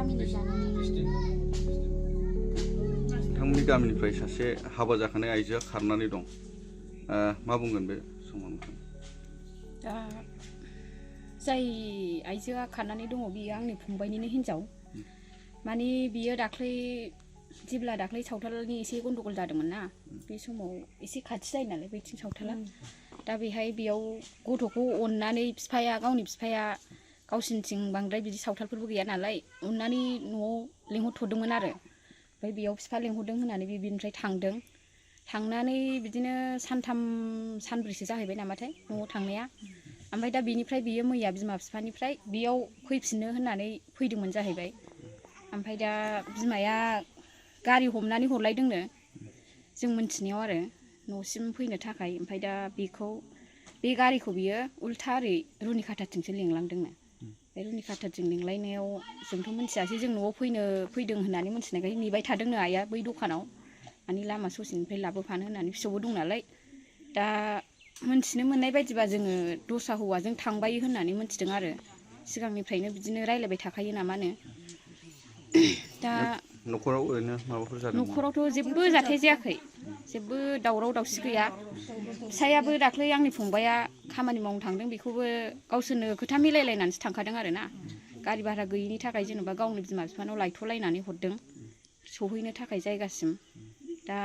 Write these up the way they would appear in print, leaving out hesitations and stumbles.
गामिनि जानानै नोंथांमोननि गामिनिफ्राय सासे हाबा जाखानाय आइजोआ खारनानै दं मा बुंगोन बे समाव नोंथां? दा जाय आइजोआ खारनानै दङ बियो आंनि फंबायनिनो हिनजाव माने बियो दाख्लै सावथालनि एसे गन्डगल जादोंमोन ना बे समाव एसे खाथि जायो नालाय बेथिं सावथाला दा बेयाव गथ'खौ अननानै गावनि बिफाया गावसिनिथिं बांद्राय बिदि सावथालफोरबो गैया नालाय अननानै न'आव लेंहरथ'दोंमोन आरो ओमफ्राय बेयाव बिफा लेंहरदों होननानै बिनिफ्राय थांनानै बिदिनो सानथाम सानब्रैसो जाहैबाय नामाथाय न'आव थांनाया ओमफ्राय दा बिनिफ्राय बियो मैया बिमा बिफानिफ्राय बेयाव फैफिननो होननानै फैदोंमोन जाहैबाय ओमफ्राय दा बिमाया गारि हमनानै हरलायदोंनो जों मिन्थिनायाव आरो न'सिम फैनो थाखाय ओमफ्राय दा बे गारिखौ बियो उल्था ओरै रुनिखाथाथिंसो लिंलांदोंनो बे रुनिखाथाथिं लिंलायनायाव जोंथ' मिन्थियासै जों न'आव फैदों होननानै मिन्थिनायखाय नेबाय थादोंनो आइया बै दखानाव माने लामा ससेनिफ्राय लाबोफानो होननानै फिसौबो दं नालाय दा मोनथिनो मोननाय बायदिबा जोङो दस्रा हौवाजों थांबाय होननानै मोनथिदों आरो सिगांनिफ्रायनो बिदिनो रायलायबाय थाखायो नामानो दा न'खराव ओरैनो माबाफोर जादों? न'खरावथ' जेबो जाथाय जायाखै जेबो दावराव दावसि गैया फिसायाबो दाख्लै आंनि फंबाया खामानि मावनो थांदों बेखौबो गावसोरनो खोथा मिलायलायनानैसो थांखादों आरो ना गारि भारा गैयिनि थाखाय जेनेबा गावनि बिमा बिफानाव लायथ'लायनानै हरदों सहैनो थाखाय जायगासिम दा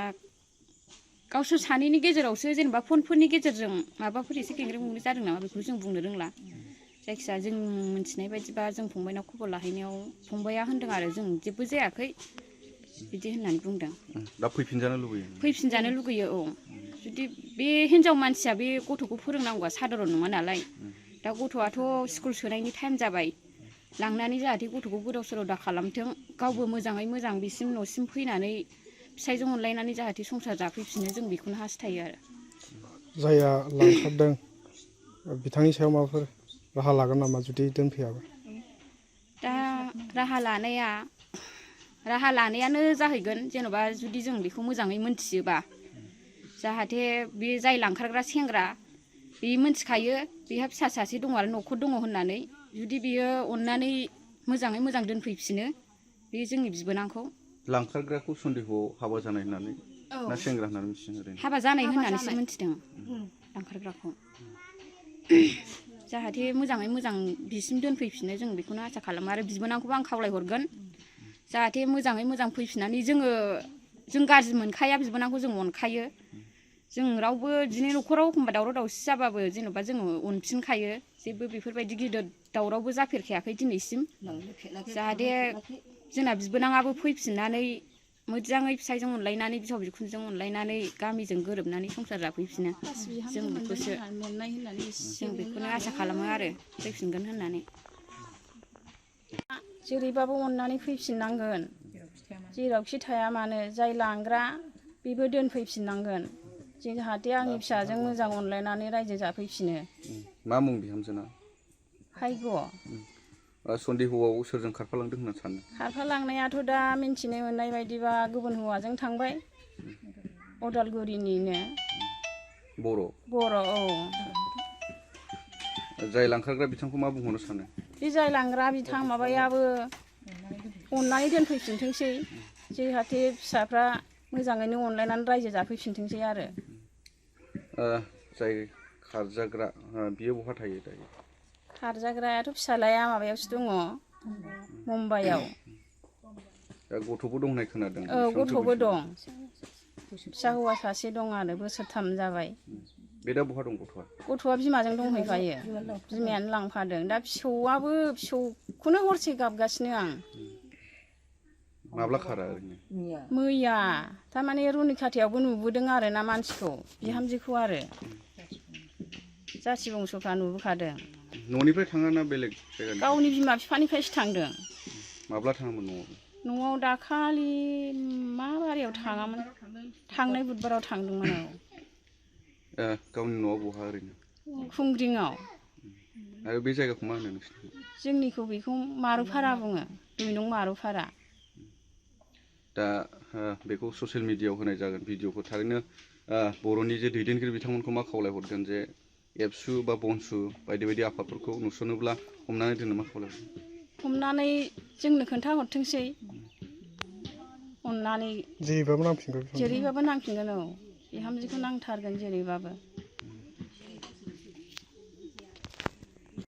गावसोर सानैनि गेजेरावसो जेनेबा फनफोरनि गेजेरजों माबाफोर एसे गेंग्रे गुंग्रे जादों नामा बेखौ जों बुंनो रोंला जायखिजाया जों मिन्थिनाय बायदिबा जों फंबायनाव खबर लाहैनायाव फंबाया होनदों आरो जों जेबो जायाखै बिदि होननानै बुंदों। दा फैफिनजानो लुगैयो औ जुदि बे हिनजाव मानसिया बे गथ'खौ फोरोंनांगौआ साधारन नङा नालाय दा गथ'आथ' स्कुल सोनायनि टाइम जाबाय लांनानै जाहाथे गथ'खौ गोदाव सोराव दा खालामथों गावबो मोजाङै मोजां बिसिम न'सिम फैनानै फिसायजों अनलायनानै जाहाथे संसार जाफैफिनो जों बेखौनो हास्थायो आरो जायहा लांखारदों बिथांनि सायाव माबाफोर राहा लागोन नामा जुदि दोनफैयाबा? दा राहा लानायानो जाहैगोन जेन'बा जुदि जों बेखौ मोजाङै मोनथियोबा जाहाथे बे जाय लांखारग्रा सेंग्रा बे मोनथिखायो बेहा फिसा सासे दङ आरो न'खर दङ होननानै जुदि बियो अननानै मोजाङै मोजां दोनफैफिनो बे जोंनि बिबोनांखौ लांखारग्राखौ सन्देह'आव हाबा जानाय होननानै ना सेंग्रा होननानै मिथिदों ओरैनो? हाबा जानाय होननानैसो मिथिदों लांखारग्राखौ जाहाथे मोजाङै मोजां बिसिम दोनफैफिनो जों बेखौनो आसा खालामो आरो बिबोनांखौबो आं खावलायहरगोन जाहाथे मोजाङै मोजां फैफिननानै जों गाज्रि मोनखाया बिबोनांखौ जों अनखायो जों रावबो बिदिनो न'खराव एखमबा दावराव दावसि जाबाबो जेन'बा जोङो अनफिनखायो जेबो बेफोरबायदि गिदिर दावरावबो जाफेरखायाखै दिनैसिम जाहाथे जोंना बिबोनाङाबो फैफिननानै मोजाङै फिसायजों अनलायनानै बिहाव बिखुनजों अनलायनानै गामिजों गोरोबनानै संसार जाफैफिनो जों बेखौनो आसा खालामो आरो फैफिनगोन होननानै जेरैबाबो अननानै फैफिननांगोन जेरावखि थाया मानो जाय लांग्रा बेबो दोनफैफिननांगोन जाहाथे आंनि फिसाजों मोजां अनलायनानै रायजो जाफैफिनो। मा मुं बिहामजोना? भाग्य'। सन्देह'आव सोरजों खारफालांदों होनना सानो? खारफालांनायाथ' दा मिन्थिनो मोननाय बायदिबा गुबुन हौवाजों थांबाय अदालगुरिनिनो बर' औ जाय लांखारग्रा बिथांखौ मा बुंहरनो सानो? बे जाय लांग्रा बिथां माबायाबो अननानै दोनफैफिनथोंसै जाहाथे फिसाफ्रा मोजाङैनो अनलायनानै रायजो जाफैफिनथोंसै आरो जाय खारजाग्रा बियो बहा थायो दायो? खारजाग्रायाथ' फिसालाया माबायावसो दङ मुम्बाइआव। दा गथ'बो दं होननाय खोनादों? औ गथ'बो दं फिसा हौवा सासे दं आरो बोसोरथाम जाबाय। बे दा बहा दं गथ'आ? गथ'आ बिमाजों दंहैफायो बिमायानो लांफादों दा फिसौखौनो हरसे गाबगासिनो आं। माब्ला खारा ओरैनो? मैया थारमाने रुनिखाथायावबो नुबोदों आरो ना मानसिखौ बिहामजोखौ आरो जाथि बंस'फ्रा नुबोखादों। न'निफ्राय थाङा ना बेलेग जायगानिफ्राय? गावनि बिमा बिफानिफ्रायसो थांदों। माब्ला थाङामोन न'आव? न'आव दाखालि मा बारायाव थाङामोन थांनाय बुधबाराव थांदोंमोन औ। गावनि न'आव बहा ओरैनो? खुंग्रिङाव। आरो बे जायगाखौ मा होनो नोंसिनिखौ? जोंनिखौ बेखौ मारुफारा बुङो 2 नं मारुफारा। दा बेखौ ससियेल मिडियायाव होनाय जागोन भिडिअखौ थारैनो बर'नि जे दैदेनगिरि बिथांमोनखौ मा खावलायहरगोन जे एबसु बा बनसु बायदि बायदि आफादफोरखौ नुसनोब्ला हमनानै दोननो मा खावलायहरगोन? हमनानै जोंनो खोन्थाहरथोंसै अननानै जेरैबाबो नांफिनगोन जेरैबाबो नांफिनगोन औ बिहामजोखौ नांथारगोन जेरैबाबो